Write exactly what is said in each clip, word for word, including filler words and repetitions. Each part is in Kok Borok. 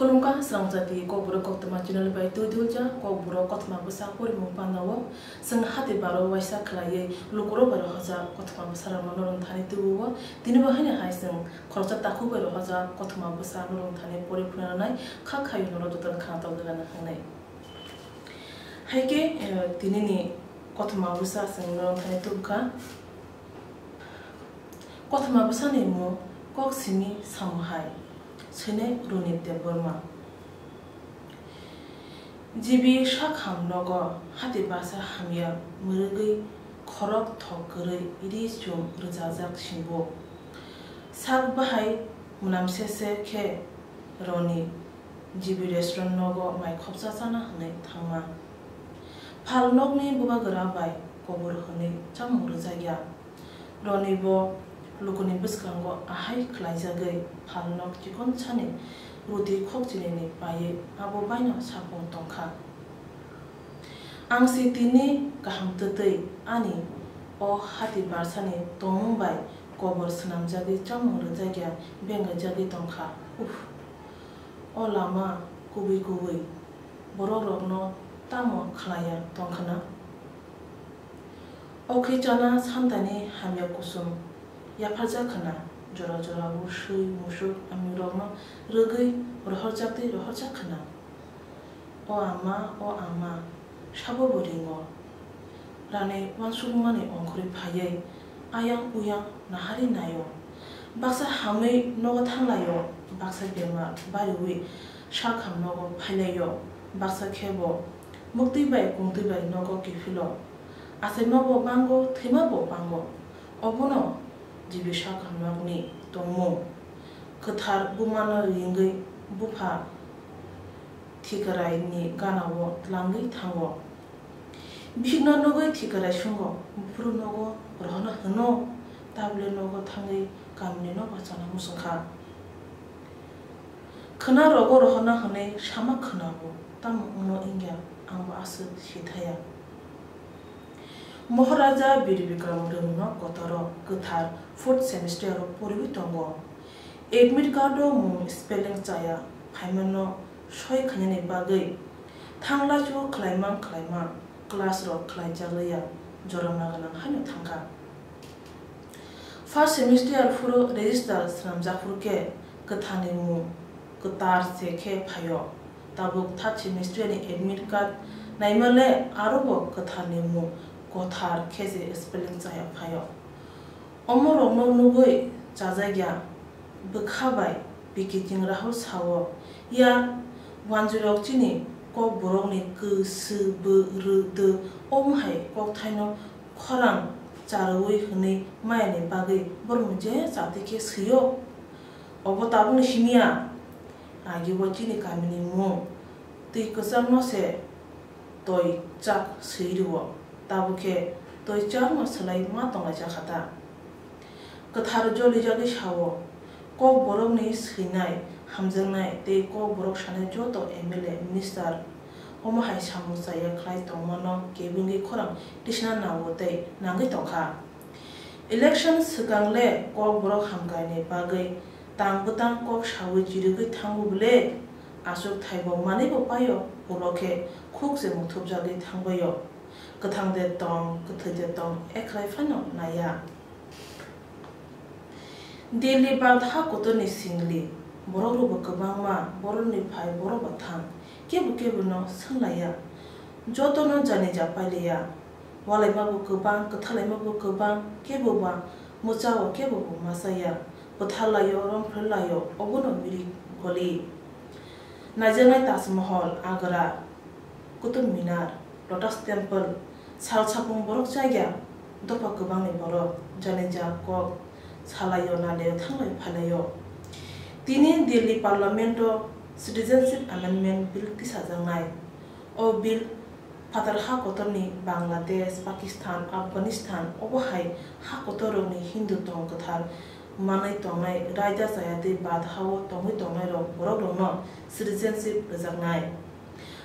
Khulumkha, Srang Jati Kokborok Koktwma channel bai twi duljak Kokborok Kothoma Bwsa porimung pandao. Chwng hati baro waisa khwlaiwi lukurok bai rohorjak Kothoma Bwsarokno norok thani tubuo. Tini bo haino hai chwng khoroksa takhuk bai rohorjak Kothoma Bwsa norok thani pori phunanai kha khaio norok jotono khna tongwi lana hinwi. Hai khe, eh, tinini Kothoma Bwsa chwng norok thani tubukha. Kothoma Bwsani mung kok simi samo hai, swinai Ronit Debbarma. G B Sakham nogo hati basa hamya mwrwgwi khorok thok kwrwi ri chum rwchajak singbo. Sak bahai mwnam sese khe Roni G B restaurant nogo mai khopsa chana hwnwi thangma. Phal nokni bubagra bai kobor hwnwi chamung rwjakya. Roni bo lukuni bwskango ahai khlaijagwi phalnok chikonsani ruti khokchinini paiwi abo baino sakung tongkha. Ang se tini kaham twtwi ani o hati barsani tongmung bai kobor swnamjagwi chamung rwjakya bengaijagwi tongkha. Uff, o lama kubui kubui borokrokno tamo khlaiya tongkhwna? Okhi chana santani hamya kusum yapharjak khwna, jora jora o swi musuk amyurokno rwgwi rohorjak tei rohorjak khwna. O ama, o ama, sabo bo ringo. Rani uansukmani ongkhorwi phaiwi ayang uyang nahari naio. Baksa hamwi nogo thanglaio, baksa bemar bariwi Sakham nogo phailaio, baksa khe bo muktwi bai kungtwi bai nogo kiphilo. Achaino bo bango, thwima bo bango. Obono G B Sakham nokni tongmung. Kwthar bumano ringwi bupha thikaraini ganao tlangwi thango. Bisikno nugwi thikarai sungo, buphuru nogo rohorna hwno, tabule nogo thangwi kamini nogo chana muchungkha. Khwna rogo rohorna hwnwi sama khwnabo, tamo wngno wngya, angbo aswk sithaya. Moharaja Bir Bikram Rwngno kotoro kwthar fourth semester o poriwi tongo. Admit card o mung spelling chaya phaimano soi khainani bagwi thanglachu khlaimang khlaimang class rok khlaijakliya, jorama gwnang haino thangkha. First semester phuru register swnamjak phuru khe kwtharni mung kwthar se khe phaio. Tabuk third semester ni admit card naima le aro bo kwtharni mung kwthar khe se spelling chaya phaio. Omorokno nugwi chajakya bwkha bai Bikiting Rahul sao, ya wanjwirok chini kokborokni kw, sw, bw, rw, dw, omo hai kokthaino khorang charwi hwnwi mayani bagwi borokno je chati khe swio. Obo tabukni simiya, agi o chini kamini mung twi kwchangno se toi chak swi rwo, tabuk khe toi chakno swlai ma tonglaijak kha ta? Kwthar jolijagwi sao, Kokborokni swinai, hamjaknai tei Kokborok sanai joto M L A, minister omo hai samung chaya khlai tongmano kebengwi khorang tisna nango tei nangwi tongkha. Election swkang le Kokborok hamkaini bagwi tang bwtang kok saui chirigwi thango bwle? Aswk thaibo manwibo paio, ulo khe khuk se muthupjagwi thangbaio. Kwthang de tong, kwthwi de tong, ekhlai phano naiya. Delhi bad ha kotorni singli, borok rokbo kwbangma, borokni phai borok bo thang, kebo kebo no swnglaiya. Jotono jani ja pailiya. Walaima bo kwbang, kwthalaima bo kwbang, kebo ba mwchao, kebo bo machaya. Bwtharlaio, romphrellaio, obono mirik goli. Naijaknai Taj Mahal, Agra, Qutub Minar, Lotus Temple, sal sapung borok chaya, dopha kwbangni borok, jani ja kok salaio, nalaio, thanglaio, phailaio. Tini Delhi Parliament o Citizenship Amendment Bill tisajaknai. O bill phatar ha kotorni Bangladesh, Pakistan, Afghanistan, obo hai ha kotorrokni Hindu tong kwthar manwi tongnai, raida chaya tei bad ha-o tongwi tongnairok, borokrokno citizenship rwjaknai.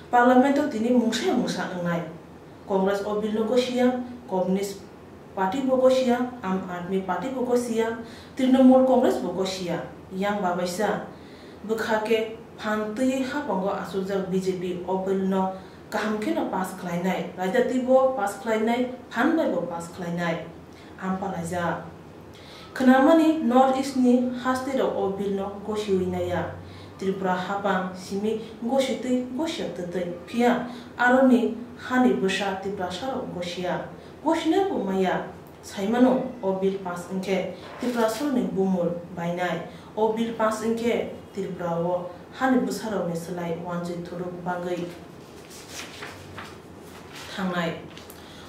Parliament-o tini mungsa mungsa wngnai. Congress o bill-no gosiya, Communist Party bo gosiya, Aam Aadmi Party bo gosiya, Trinamool Congress bo gosiya, yang babaisa bwkha khe Phan twiwi haphango achukjak B J P o bill no kaham kheno pass khlainai, raida twibo pass khlainai, phan baibo pass khlainai. Ampalaijak. Khnamani North East ni haste rok o bill no gosiwi naiya. Tripura haphang simi gositwi gosiya twtwi. Phiya aroni hani bwsa Tiprasa rok gosiya. Gosinai bo maya. Saimano, o bill pass wngkhe Tiprasarokni bumul bainai. O bill pass wngkhe Tripurao hani bwsarokni slai uansuk thuruk bagwi thangnai.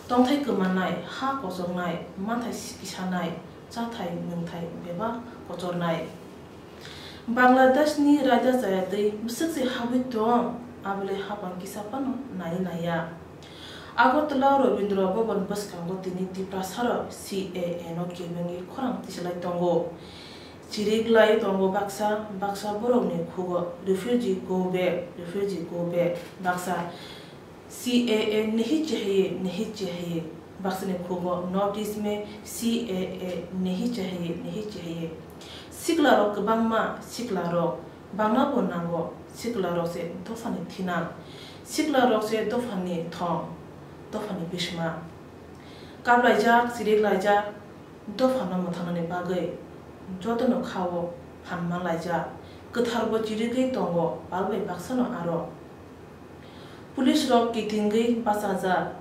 Tongthai kwmanai, ha kochoknai, manthai sikisanai, chathai nwngthai bebak kochornai. Bangladeshni raida chayatwi bwswk se habwi tong, abole haphang kisa phano nai naiya. Agartala Rabindra Bhavan bwskango tini Tiprasarok C A A no kebengwi khorang tisalai tongo. Chiriklai tongo baksa baksa borokni khugo, "Refugee go back, refugee go back." Baksa, "C A A nahi chahiye, nahi chahiye." Baksani khugo, "North East mein C A A nahi chahiye, nahi chahiye." Siklarok kwbangma, siklarok bangna bo nango, siklarok se dophani thinang, siklarok se dophani thong, dophani bisma. Kaplaijak, chiriklaijak, dophano mwthangnani bagwi jotono khao phan manlaijak, kwtharbo chirigwi tongo, pal bai baksano aro. Police rok kitingwi bachajak,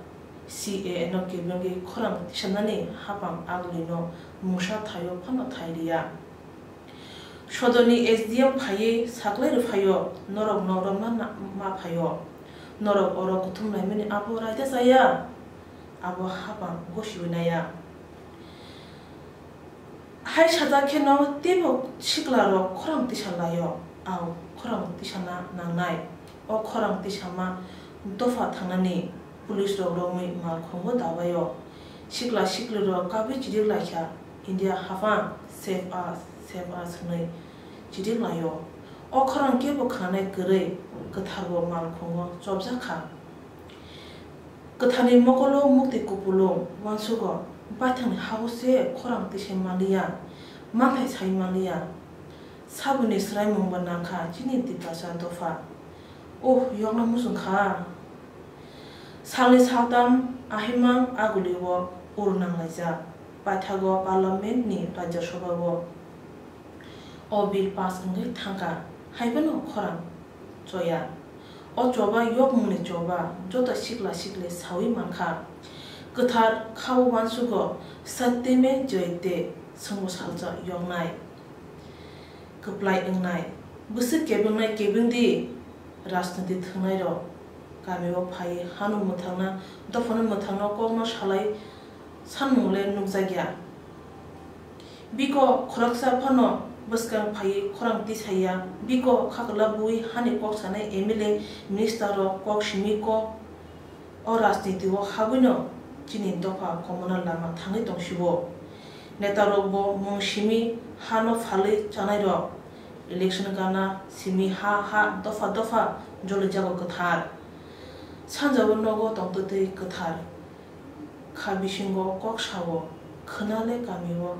C A A no kebengwi khorang tisanani haphang agulino mungsa thaio phano thai riya. Sodorni S D M phaiwi saklai rwphaio, norok nok romna na-, ma phaio. Norok oro kuthum naimani abo raida chaya, abo haphang gosiwi naiya. Hai sajak kheno teibo siklarok khorang tisa laio, ao khorang tisana nangnai. O khorang tisama dopha thangnani police rok romwi malkhungo dabaio. Sikla siklirok kabwi chirik laikha, "India haphang, save us, save us," hwnwi chirik laio. O khorang kebo khnanai kwrwi kwtharbo malkhungo chopjak kha. Kwtharni mokolo mukti kupulung uansugo, baithangni hao se khorang tisai manliya, manthai sai manliya. Saboni swraimungbo nangkha chini Tiprasa dopha. Uh, yokna muchung kha. Salni saltam ahimang agulio ur nanglaijak. Paithago Parliament ni Rajya Sabha o o bill pass wngwi thangkha, haiphano khorang choya. O choba yokmungni choba joto sikla sikli sawi mankha. Kwthar khao uansugo, "Satya me jayate," swngbo salsa yoknai. Kwplai wngnai, bwswk kebwngnai kebwngdi, rajniti thwngnairok kamio phaiwi hano mwthangna, dophano mwthangna kokno salai sanmung le nukjakya. Biko khoroksa phano bwskang phaiwi khorang tisaya, biko khakwla bui hani kok sanai M L A, minister rok kok simi kok. O rajniti o habwino chini dopha komona lama thangwi tongsiwo. Netarokbo mung simi hano phalwi chanairok, election gana simi ha ha dopha dopha jolijago kwthar. Sanjao nogo tongtwtwi kwthar. Kha bisingo kok sao, khwnale kamio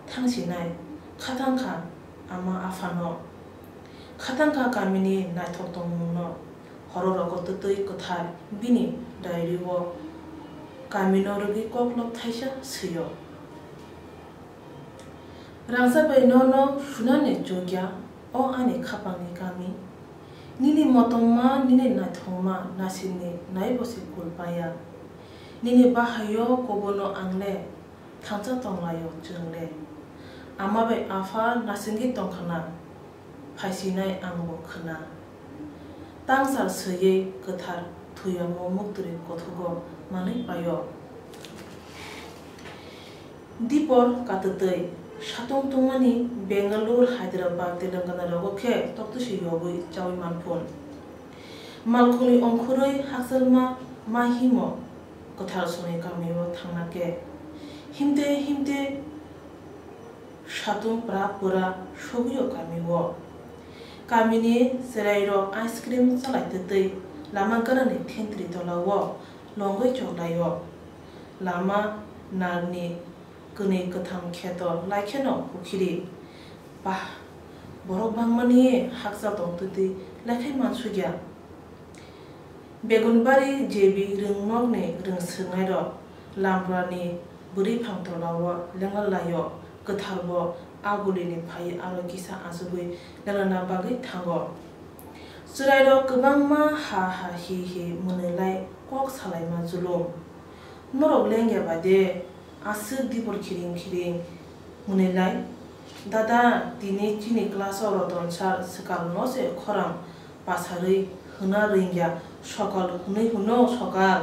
thangsinai, khatangkha ama aphano, khatangkha kamini naithok tongmungno. Horo rogo twtwi kwthar bini diary o kamino rwgwi koklop thaisa swio. Rangchak bai nono phunani chukya, o ani khapangni kami. Nini motongma, nini naithokma, nasikni naibo se kul paya. Nini bahaio kobono ang le thansa tonglaio chwng le. Ama bai apha nasingwi tongkhana, phaisinai ang bo khwna. Tangsal swiwi kwthar thuyamo muktwi kothogo manwi paio. Dipor katwtwi satung tungmani Bengaluru, Hyderabad, Telangana rogo khe toktwisi yogwi chawi manphun. Malkhungni ongkhorwi hakchalma ma himo kwthar songni kamio thangna khe himte himte satung pra pura sogwio kamio. Kamini chwrairok ice cream chalai twtwi lama ganani thentwrwi tolao longwi choklaio. Lama narni kwnwi kwtham kheto laikheno hukhiri. Bah, Borok bangmani hakchal tongtwtwi lekhai mansukya. Begunbari J B rwngnokni rwngswrwngnairok, Lamprani bwrwi phang tolao lengla laio, kwtharbo a gulini phaiwi aro kisa achugwi lenglana bagwi thango. Chwrairok kwbangma ha ha hi hi mwnwilai kok salaima julum. Norok lengya bai de, aswk dibor khiring khiring mwnwilai? Dada, tini chini class-o Roton sir swkal no se khorang pasarwi hwna ringya, sokal hwnwi hwno sokal.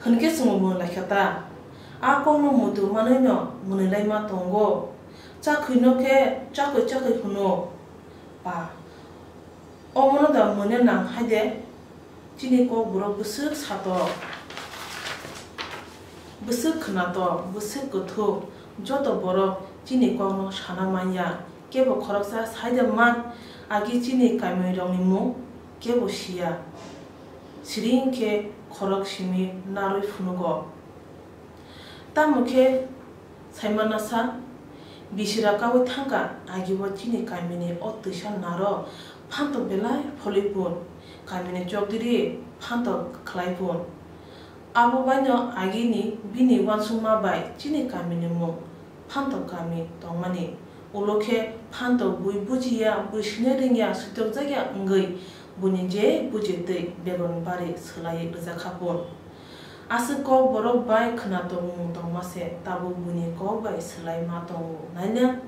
Hwnkhe chwngno mwnlaikha ta? A kokno muitu manwino mwnwilai ma tongo. Chakhwino khe chakhwi chakhwi hwno. Pa, omono da mwnwi nang hai de? Chini kokborok bwswk satok, bwswk khwnatok, bwswk kwthwk, joto borok chini kokno sana manya. Kebo khoroksa sai de man, agi chini kamirokni mung kebo siya. Siring khe khorok simi narwi phunugo. Tamo khe saimannasa, bisira kaui thangkha, agibo chini kamini o twisa naro phantok belai pholwi pun, kamini chokdiri phantok khlai pun. Abo baino agini bini uansukma bai chini kamini mung Phantok kami tongmani. Ulo khe phantok bui bujiya, bui sine ringya, switok jakya wngwi buini je bujitwi begon bari swlaiwi rwjakha pun. Aswk kok borok bai khwna tongmung tongma se, tabuk buini kok bai swlai ma tongo. Naina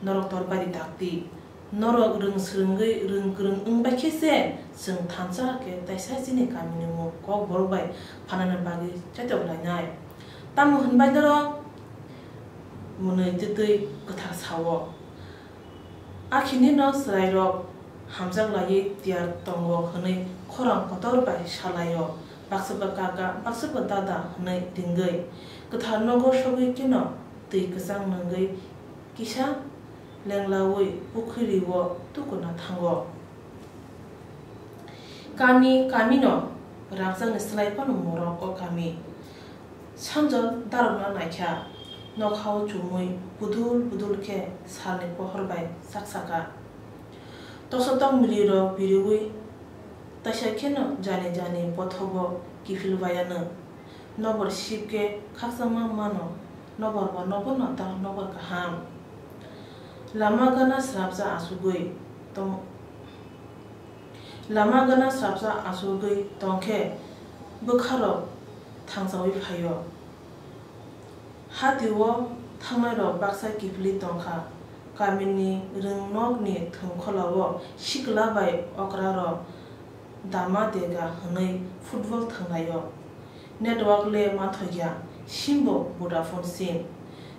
norok tor bari dakti. Norok rwng swrwngwi rwng kwrwng wng bai khe se chwng thansa khe taisa chini kamini mung kok borok bai phanana bagwi chaitok lainai. Tamo hwn bai norok mwnwi twtwi kwthar sao. Akhini no chwrairok hamjak laiwi tiyar tongo hwnwi khorang kotor bai salaio, baksa ba kaka, baksa ba dada hwnwi ringwi. Kwthar nogo sogwi kheno twi kwchang nungwi kisa lenglaui pukhuri o tukuna thango. Kami kami no rangchakni slai phano morok o kami. Sanjol darokna naikha, nokhao chumui budul budul khe salni pohor bai chaksaka. Tosotok milirok biriui taisa kheno jani jani bothogo kiphil baiano. Nobor sip khe khakchangma mano, nobor bo nobo no ta nobor kaham. Lama gana srapsa asugwi tong-, lama gana srapsa asugwi tongkhe bwkharok thangchaui phaio. Hati o thangnairok baksa kiphilwi tongkha. Kamini rwngnokni thwngkhwlao sikla bai okrarok dama dega hwnwi football thwnglaio. Network le manthoikya, simbo Vodafone sim.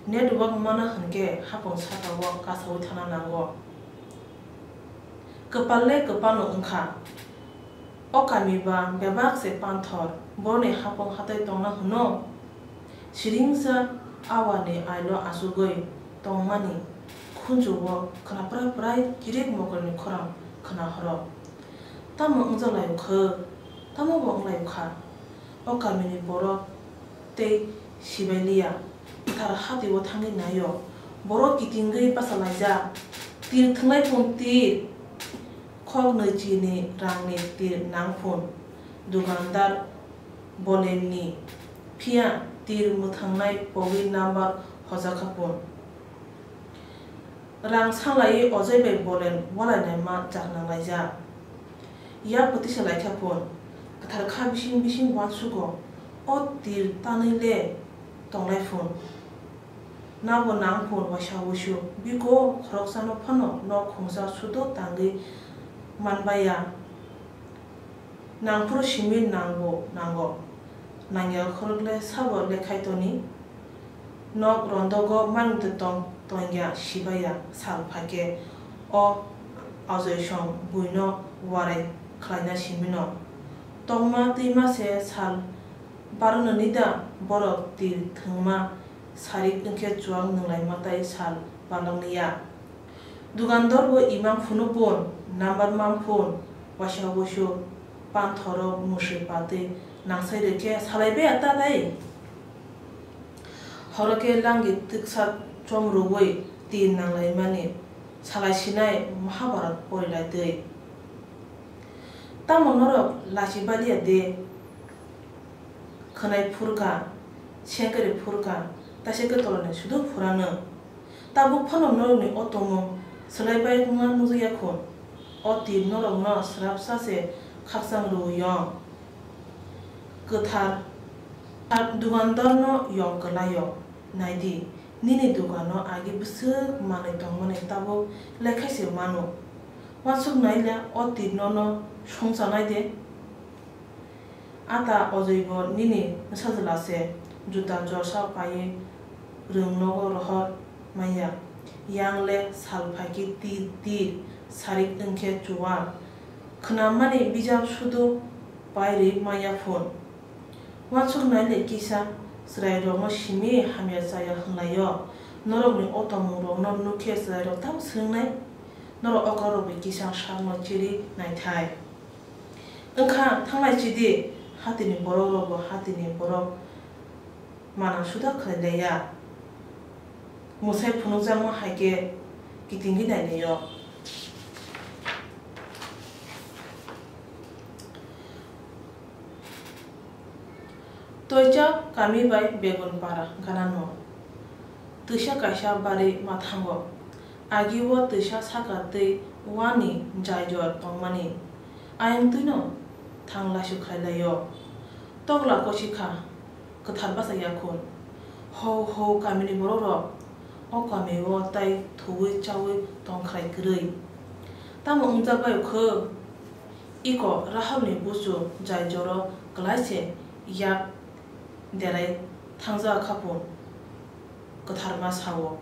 Network mana hwnkhe hapung sakao kasaui thana nango. Kwpal le kwpalno wngkha. O kami ba bebak se panthor, boroni hapung hatai tongna hwno. Siringsa awani ailo asugwi tongmani khunju-o khwna prai prai kirik mokolni khorang khwna horo. Tamo wngjaklaio khw, tamo bo wnglaio kha. O kamini borok tei sibai liya, kwthar hati o thangwi naio. Borok kitingwi bachalaijak. Tir thwnglai phun tir. Khok nwi chini rangni tir nang phun. Dukandar bolenni. Phiya tir mwthangnai pogwi number hojakha phun. Rang salaiwi ojai bai bolen walainaima jak nanglaijak. Yak bwtwi se laikha phun, kwthar kha bising bising uansugo, o tir tanwi le tonglai phun. Nabo nang phun waisa wuisu, biko khoroksano phano nok khungsa sudo tangwi manbaiya. Nangphuru simi nangbo nango. Nangya khorokle sabo lekhai toni. Nok rondogo manwtwi tong tongya sibaya sal phaikhe o ajoisong buino warai khlaina simino. Tongma twima se sal barononi da borok tir thwngma sarik wngkhe chuwak nwnglaima tai sal balokniya. Dukandor bo imang phunu pun, number mang phun, waisa wuisu, panthoro musui patwi nangsai rwkhe salai baya ta dai? Horo khe langi twksa chom rwui tin nanglaimani. Salai sinai Mahabharat porilaitwi. Tamo norok lachi baliya de? Khwnai phurkha, sengkari phurkha, taiseke tolani sudu phurano. Tabuk phano norokni o tongmung swlaipai wngma nukjakya khun. O tir norokno swrapsa se khakchang rwui yong. Kwthar, kwthar dugandarno yong kwlaio. Naidi, nini dugano agi bwswk manwi tongmani tabuk lekhaise mano. Uansuknai le o tir nono songchanai de. Ata ojoi bo nini bwsajwla se juta jorsa paiwi rwng nogo rohor manya. Yang le sal phaikhe tir tir, sarik wngkhe chuwar. Khwnamani bijap sudu pairwi manya phun. Uansuknai le kisa chwrairokno simi hamya chaya hwnlaio. Norokni o tongmungrokno nukhe chwrairok tamo swngnai? Norok okra rok bai kisa sakno chiri naithai. Wngkha thanglai chidi, hatini borok rok bo hatini borok mana suda khlai laiya. Mwsai phunukjakma hai khe kitingwi nai laio. Toicha kami bai Begun para ganano twisa kaisa bari ma thango. Agi o twisa saka twi wani jaijor tongmani ayang twino thang laisu khlai laio. Tokla kosi kha kwthar bachai yakhun. Hou hou kamini borok rok o kami o tai thuwi chawi tong khrai kwrwi. Tamo wngjak bai kho? Iko Raholni busu jaijoro kwlai se yak derai thangjak kha phun. Kwtharma sao.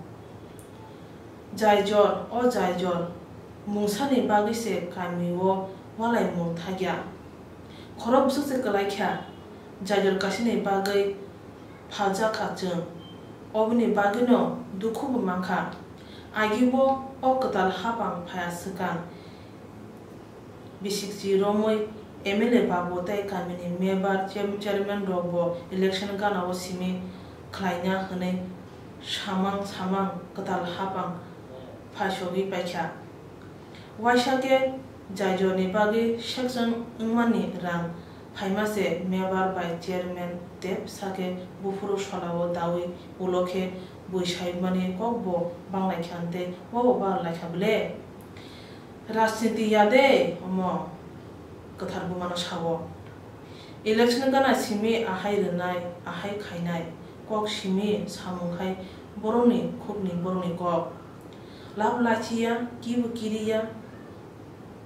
Jaijor, o jaijor, mungsani bagwi se kami o walai mung thakya. Khorok bwswk se kwlai kha, jaijor kasini bagwi phaljak kha chwng. Oboni bagwino dukhu bo mankha. Agi bo o kwtal hapang phaiya swkang. Bisikchi romwi M L A babu tei kamini mebar, chair-, chairman rok bo election gana o simi khlaina hwnwi samang samang kwtal hapang phaisogwi paikha. Waisa khe jaijorni bagwi section wngmani rang phaima se mebar bai chairman tep sakhe buphuru solao dawi ulo khe bui saimani kok bo banglaikha tei wabo barlaikha ble. Rajniti ya de omo, kwthar bumano sao. Election gana simi ahai rwnai, ahai khainai, kok simi samung khai borokni khukni borokni kok. Lab lachiya, kibu kiriya,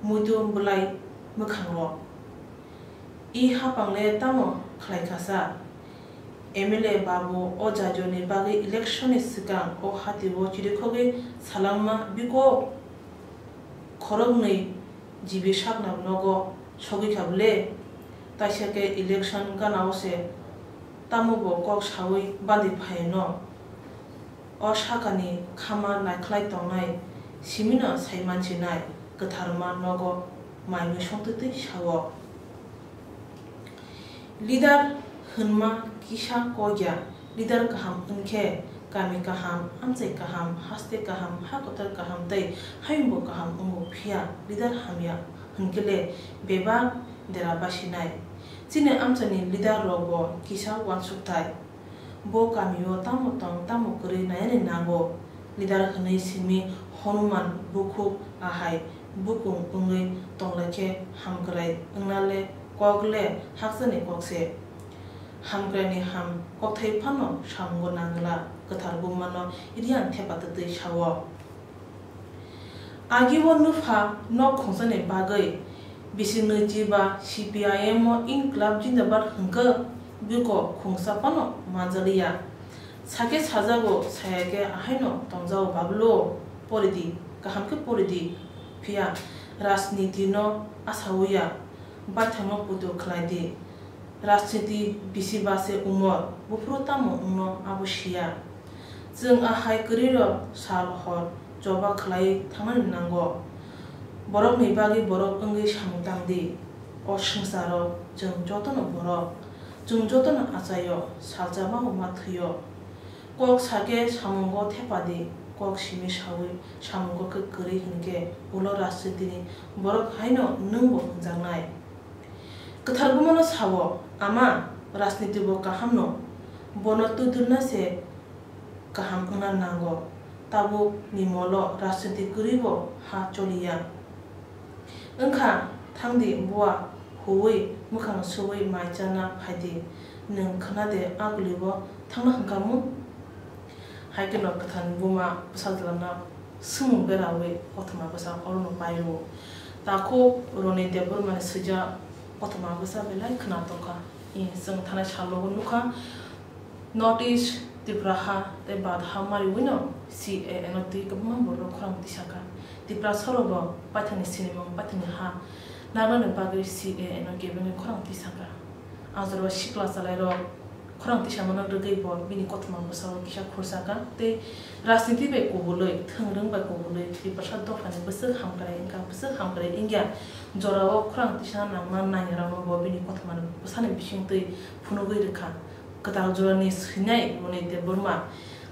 muitu bwlai mwkhango. I hapang le tamo khlai kha sa? M L A babu o jaijorni bagwi election ni swkang o hati o chirikhogwi salangma biko khoroknwi G B sakna nogo sogwi kha bwle? Taisa khe election gana o se tamo bo kok sawi bandi phai no? O sakani khama naikhlai tongnai simino saimansinai kwtharma nogo mai mui songtwtwi sao. Leader hwnma kisa kok ya, leader kaham wngkhe kami kaham, amchai kaham, haste kaham, ha kotor kaham tei hayungbo kaham wngo, phiya leader hamya hwnkhe le bebak dera basinai. Chini amchaini leader rokbo kisa uansukthai. Bo kamio tamo tong tamo kwrwi nainani nango. Leader hwnwi simi Hanuman bukhuk ahai bukung wngwi tonglaikhe hamkrai wngnale kok le hakchani kok se. Hamkraini ham kokthai phano samungo nangla kwthar bumano riyan thepa twtwi sao. Agi o nupha nok khungsani bagwi bisingni chiba C P I M o Inklab Jindabad hwnkhe biko khungsa phano manjaliya. Sakhe sajago, sayakhe ahaino tongjago, Bablu, poridi, kaham khe poridi, phiya rajniti no asawiya, baithangno puto khlaidi. Rajniti bisi ba se umor, buphuru tamo wngno abo siya. Chwng ahai kwrwirok sal hor choba khlaiwi thangnani nango. Borokni bagwi borok wngwi samung tangdi. O swngcharo chwng jotono borok. Chwng jotono achaio, salsa ma-o ma thwio. Kok sakhe samungo thepadi. kok simi sawi samungo khe kwrwi hwnkhe ulo rajnitini borok haino nwngbo hwnjaknai. Kwthar Bumano sao, ama rajnitibo kahamno, bono twidulna se kaham wngna nango, tabukni molo rajniti kwrwibo ha choliya. Wngkha, thangdi bua, huwi mwkhang suwi mai chana phaidi, nwng khwnade agulibo thangna hwnkhamu? Hai kheno Kwthar Buma bwsajlana swngmung berawi kothoma bwsa orono paio. Takhuk Roni Debbarmani swijak kothoma bwsa belai khwnatok kha. I, chwng thanai salogo nukha, North East Tripura ha tei bad ha mariwino C A A no twi kwbangma borok khorang tisa kha. Tiprasarokbo paithakni sinimung, paithakni ha narwknani bagwi C A A no kebengwi khorang tisa kha. A jorao sikla chalairok khorang tisamano rwgwi bo bini kothoma bwsao kisa khursa kha tei rajniti bai kubulwi, thwngrwng bai kubulwi Tiprasa dophani bwswk hamkrai wngkha, bwswk hamkrai wngya jorao khorang tisana nangma nangya rokno bo bini kothoma bwsani bisingtwi phunugwi rwkha. Kwtal jorani swinai Roni Debbarma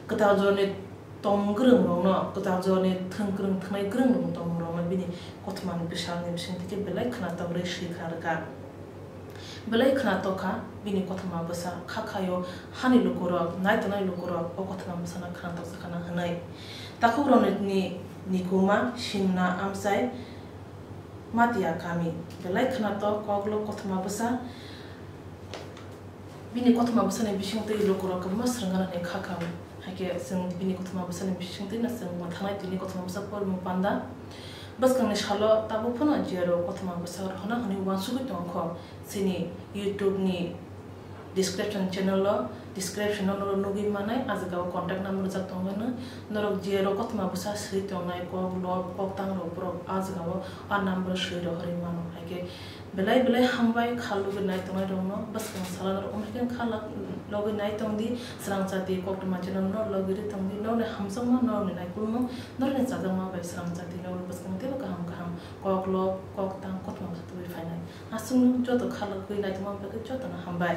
kwtal jorani tong gwrwng rokno, kwtal jorani thwng kwrwng, thwngnai gwrwng rokno tongmung rokno bini kothoma ni bwsarokni bisingtwi khe belai khwnatok rwi swi kha rwkha. Belai khwnatok kha bini kothoma bwsa, kha khaio hani lukurok, nai tongnai lukurok o kothoma bwsano khwnatok sa khana hwnwi. Takhuk Roni ni nikuma Simna amchai Matia kami belai khwnatok koklop kothoma bwsa. Bini kothoma bwsani bisingtwi lukurok kwbangma swrwngna hwnwi kha kha. Hai khe chwng bini kothoma bwsani bisingtwi no chwng mwthangnai tini kothoma bwsa porimung panda. Bwskangni salo tabuk phano jiyaro kothoma bwsa rohorna hwnwi uansugwi tongkho chini YouTube ni description channel o, description o norok nugwi manai, ah jaga o contact number rijak tongmani. Norok jiyaro kothoma bwsa swi tongnai, kok lop, kok tang rok borok ah jaga o ah number swi rohorwi mano. Hai khe belai belai hambai kha logwi nai tongnai rokno, bwskang salo norok omhaikhe kha logwi nai tongdi, swrang chati koktwma channel no logwi ri tongdi, norokni hamjakma, norokni naikolmung, norokni chajakma bai swrang chati norok bwskang teibo kaham kaham kok lop, kok tang, kothoma bwsa tubui phainai. Aswkno joto kha logwi nai tongma bagwi jotono hambai.